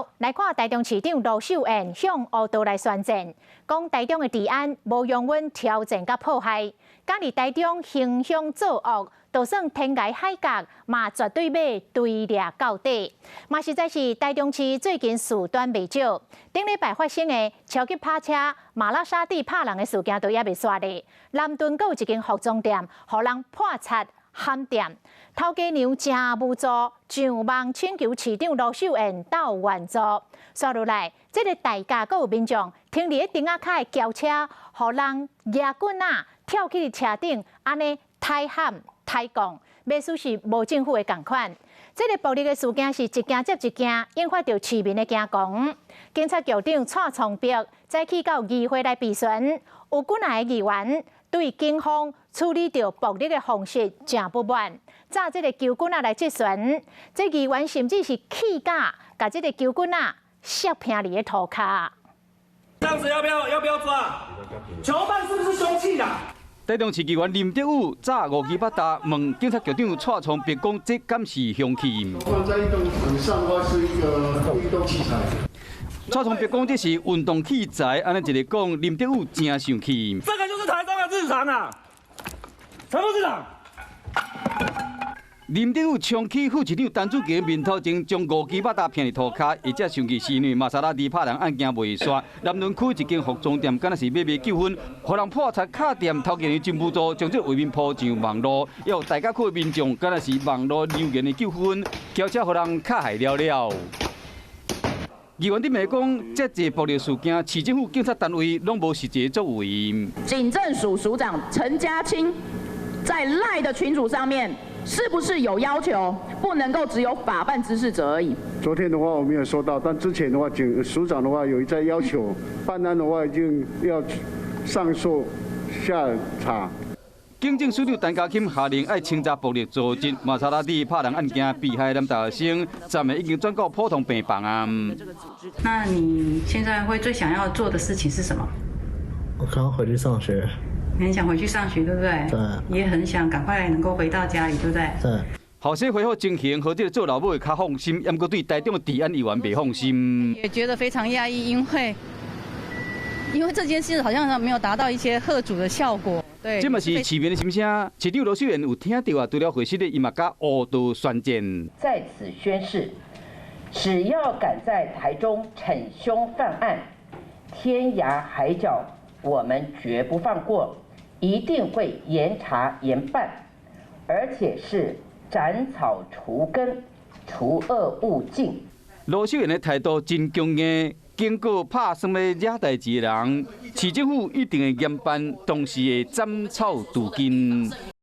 頭來看，台中市長盧秀燕向烏道來宣戰，講台中的治安無容阮挑戰佮破壞，敢佇台中行兇作惡，就算天涯海角，嘛絕對欲追掠到底。嘛實在是台中市最近事端袂少，頂禮拜發生的超級跑車瑪莎拉蒂拍人的事件都猶未煞咧。南屯閣有一間服裝店，予人破賊砍店，頭家娘誠無助，上網請求市長盧秀燕鬥援助。煞落來，這个代駕閣有民眾停佇咧燈仔跤的轎車，予人舉棍仔跳去車頂，按呢抬喊抬摃，袂輸是無政府的仝款。這个暴力的事件是一件接一件，引發著市民的驚惶。警察局長蔡崇碧早起到議會來備詢，有幾若个議員對警方處理著暴力的方式誠不滿，紮這个球棍仔來質詢，這議員甚至是氣甲共這个球棍仔摔拚佇咧塗跤。這樣子要不要？要不要抓？囚犯是不是兇器啦？台中市議員林哲宇早五支八達問警察局長蔡崇碧講，這敢是兇器？放在運動場上的話，是一個運動器材。蔡崇碧講這是運動器材，按呢一个講，林哲宇誠生氣。這個就是台中的日常啊，陳副市長。林哲宇衝去副市長陳子琪面頭前，將五支八達拚佇塗跤，會遮生氣是因為瑪莎拉蒂拍人案件未煞，南屯區一間服裝店敢若是買賣糾紛，予人破賊敲店，頭家娘真無助，將這畫面鋪上網路，猶有大甲區的民眾敢若是網路留言的糾紛，轎車予人敲害了了。議員佇面講，這濟暴力事件，市政府警察單位攏無實際作為。警政署署長陳家清在賴的群組上面，是不是有要求不能夠只有法辦滋事者而已？昨天的話我沒有收到，但之前的話，警署長的話有一再要求辦案的話，一定要上訴下查。警政署長陳家欽下令愛清查暴力組織，瑪莎拉蒂拍人案件被害男大學生，暫時已經轉到普通病房啊。那你現在會最想要做的事情是什麼？我剛回去上學。你很想回去上學，對不對？對。也很想趕快能夠回到家裡，對不對？對。後生恢復情形，予這个做老母的較放心，毋過對台中的治安猶原袂放心。也覺得非常訝異，因為這件事好像沒有達到一些嚇阻的效果。對。這嘛是市民的心聲。市長盧秀燕有聽著啊，除了會室的，伊嘛佮烏道宣戰。在此宣誓，只要敢在台中逞兇犯案，天涯海角我們絕不放過，一定會嚴查嚴辦，而且是斬草除根，除惡務盡。盧秀燕的態度真強硬，警告拍算欲惹代誌的人，市政府一定會嚴辦，同時會斬草除根。